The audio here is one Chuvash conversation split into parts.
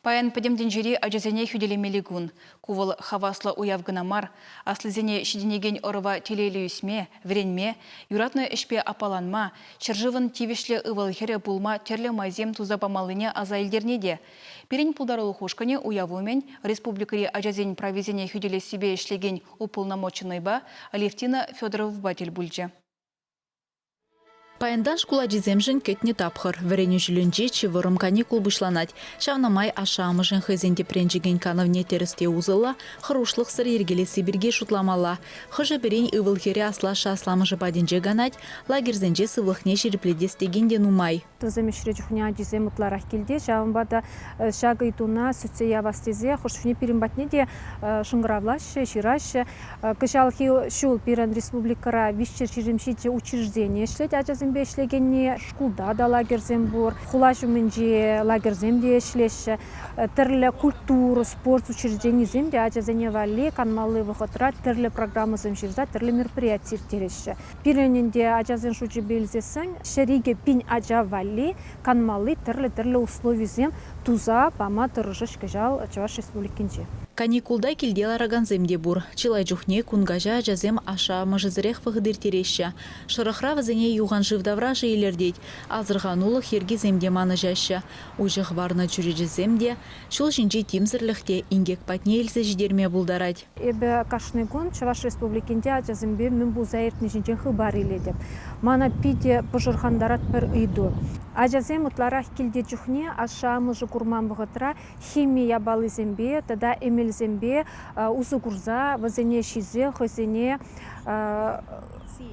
Паян пӗтӗм тӗнчери ачасене хӳтӗлемелли кун. Ку вӑл хаваслӑ уяв кӑна мар, аслисене ҫитӗнекен ӑрӑва телейлӗ ӳсме, вӗренме, юратнӑ ӗҫпе аппаланма, ҫӗршывӑн тивӗҫлӗ ывӑл-хӗрӗ пулма тӗрлӗ майсем туса памаллине аса илтерни те. Пирӗн пултарулӑх ушкӑнӗ уяв умӗн республикӑри ачасен прависене хӳтӗлессипе ӗҫлекен уполномоченнӑйпа Алевтина Федоровӑпа тӗл пулчӗ. Паянтан шкул ачисемшӗн кӗтнӗ тапхӑр. Вӗренӳ ҫулӗнче чи вӑрӑм каникул пуҫланать. Ҫавна май ашшӗ-амӑшӗн хӑйсен тӗпренчӗкӗн канӑвне тӗрӗс те усӑллӑ, хӑрушлӑхсӑр йӗркелесси пирки шутламалла. Хӑшӗ-пӗрин ывӑл-хӗрӗ аслашшӗ-асламӑшӗ патӗнче канать, лагерьсенче сывлӑхне ҫирӗплетес текен те нумай. Вӗсем ӗҫре чухне ачисем ытларах килте, ҫавӑнпа та ҫак ыйтуна сӳтсе явас тесе хӑш чухне пирӗн патне те шӑнкӑравлаҫҫӗ, ҫыраҫҫӗ. Кӑҫалхи ҫул пирӗн республикӑра 327 учреждени ӗҫлет ачасемпе ӗҫлекенни. Шкулта та лагерьсем пур, хула ҫумӗнчи лагерьсем те ӗҫлеҫҫӗ. Тӗрлӗ культура, спорт учрежденийӗсем те ачасене валли канмалли вӑхӑтра тӗрлӗ программӑсем ҫырса тӗрлӗ мероприяти ирттереҫҫӗ. Пирӗн ӗнтӗ ачасен шучӗпе илсессӗн 102 000 ача валли канмалли тӗрлӗ-тӗрлӗ условисем туса пама тӑрӑшӗҫ кӑҫал Чӑваш Республикинче. Каникулта килте ларакансем те пур. Чылай чухне кун каҫа ачасем ашшӗ-амӑшӗсӗрех вӑхӑт ирттереҫҫӗ. Шӑрӑхра вӗсене юхан шыв таврашӗ илӗртет. Асӑрханулӑх йӗркисем те манӑҫаҫҫӗ. Уҫӑ хӑварнӑ чӳречесем те, ҫул ҫинчи тимсӗрлӗх те инкек патне илсе ҫитерме пултарать. Эпӗ кашни кун Чӑваш Республикинче ачасемпе мӗн пулса иртни ҫинчен хыпар илетӗп. Мана питӗ пӑшӑрхантарать пӗр ыйту. Ачасем ытларах килте чухне ашшӗ-амӑшӗ курман вӑхӑтра хими япалисемпе тата эмелсемпе усӑ курса вӗсене ҫисе хӑйсене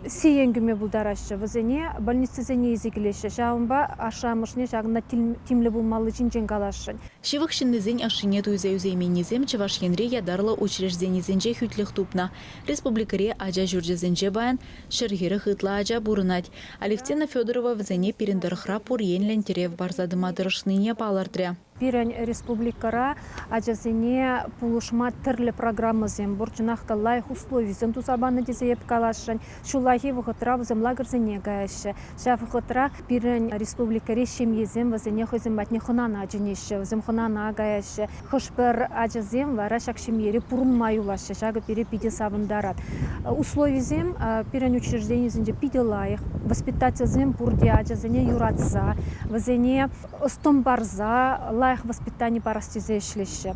сиен кӳме пултараҫҫӗ. Вӗсене больницӑсене илсе килеҫҫӗ. Ҫавӑнпа ашшӗ-амӑшне ҫакӑнта тимлӗ пулмалли ҫинчен каласшӑн. Ҫывӑх ҫыннисен ӑшшине туйса ӳсейменнисем Чӑваш Енре ятарлӑ учрежденисенче хӳтлӗх тупнӑ. Республикӑри ача ҫурчӗсенче паян 140 ытла ача пурӑнать. Алевтина Федорова вӗсене пирӗн тӑрӑхра пур енлӗн тӗрев парса тӑма тӑрӑшнине палӑртрӗ. Пирӗн республикӑра ачасене пулӑшма тӗрлӗ программӑсем пур. Чӑнах та лайӑх условисем туса панӑ тесе эп каласшӑн. Ҫуллахи вӑхӑтра вӗсем лагерьсене каяҫҫӗ. Ҫав вӑхӑтра пирӗн республикӑри ҫемьесем вӗсене хӑйсем патне хӑнана чӗнеҫҫӗ, вӗсем хӑнана каяҫҫӗ. Хӑш-пӗр ачасем вара ҫак ҫемьере пурӑнма юлаҫҫӗ. Ҫакӑ пире питӗ савӑнтарать. Условисем пирӗн учрежденисенче питӗ лайӑх. Воспитательсем пурте ачасене юратса, вӗсене ӑс-тӑн парса лайӑх воспитани парас тесе ӗҫлеҫҫӗ.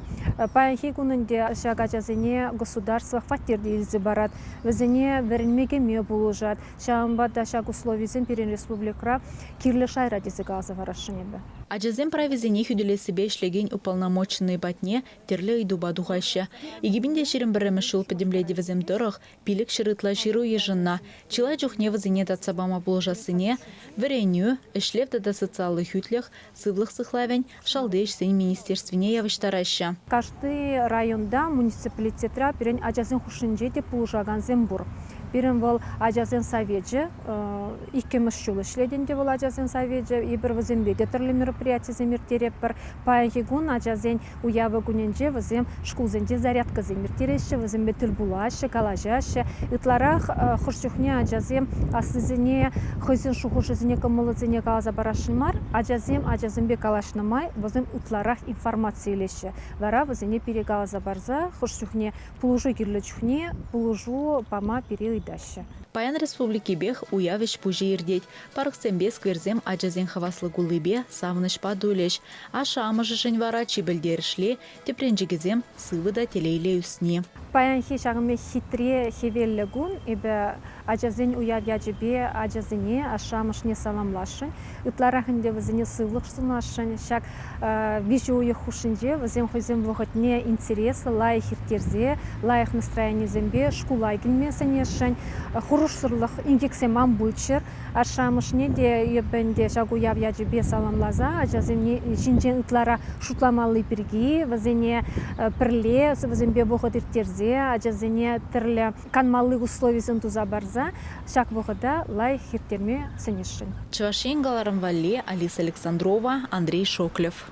Паянхи кун ӗнтӗ ҫак ачасене государство хваттер те илсе парать, вӗсене вӗренме кӗме пулӑшать. Ҫавӑнпа та ҫак условисем пирӗн республикӑра кирлӗ шайра тесе каласа парасшӑн эпӗ. Ачасен прависене хӳтӗлессипе ӗҫлекен уполномоченнӑй патне тӗрлӗ ыйтупа тухаҫҫӗ. 2021 ҫул пӗтӗмлетӗвӗсем тӑрӑх 500 ытла ҫыру йышӑннӑ. Чылай чухне вӗсене татса пама пулӑшассине Вӗренӳ, ӗҫлев тата социаллӑ хӳтлӗх, сывлӑх сыхлавӗн, шалти ӗҫсен министерствине явӑҫтараҫҫӗ. Кашни районта, муниципалитетра пирӗн ачасен хушшинче те пулӑшакансем пур. Пирӗн вӑл ачасен совечӗ, иккӗмӗш ҫул ӗҫлет ӗнтӗ вӑл ачасен совечӗ. Эпир вӗсемпе те тӗрлӗ мероприятисем ирттеретпӗр. Паянхи кун ачасен уявӗ кунӗнче вӗсем шкулсенче зарядкӑсем ирттереҫҫӗ, вӗсемпе тӗл пулаҫҫӗ, калаҫаҫҫӗ. Ытларах хӑш чухне ачасем аслисене хӑйсен шухӑшӗсене, кӑмӑлӗсене каласа парасшӑн мар. Ачасем ачасемпе калаҫнӑ май вӗсем ытларах информаци илеҫҫӗ. Вара вӗсене пире каласа парса хӑш чухне пулӑшу кирлӗ чухне пулӑшу пама пире ыйтаҫҫӗ. Паян республикипех уяв ӗҫ-пуҫӗ иртет. Парксемпе скверсем ачасен хаваслӑ куллипе, савӑнӑҫпа тулӗҫ. Ашшӗ-амӑшӗшӗн вара чи пӗлтерӗшли, тӗпренчӗкӗсем сывӑ та телейлӗ ӳсни. Паянхи ҫакӑн пек хитре хӗвеллӗ кун эпӗ ачасен уяв ячӗпе ачасене, ашшӗ-амӑшне саламласшӑн. Ытларах ӗнтӗ вӗсене сывлӑх сунасшӑн. Ҫак виҫӗ уйӑх хушшинче вӗсем хӑйсен вӑхӑтне интереслӗ, лайӑх ирттерсе, лайӑх настроенисемпе шкула килме сӗнесшӗн. Хӑрушсӑрлӑх инкексем ан пулччӑр. Ашшӗ-амӑшне те эпӗ ӗнтӗ ҫак уяв ячӗпе саламласа ачасене ҫинчен ытларах шутламалли пирки, вӗсене пӗрле вӗсемпе вӑхӑт ирттерсе ачасене тӗрлӗ канмалли условисем туса парса ҫак вӑхӑта лайӑх ирттерме сӗнесшӗн. Чӑваш Ен кӑларӑм валли Алиса Александрова, Андрей Шоклев.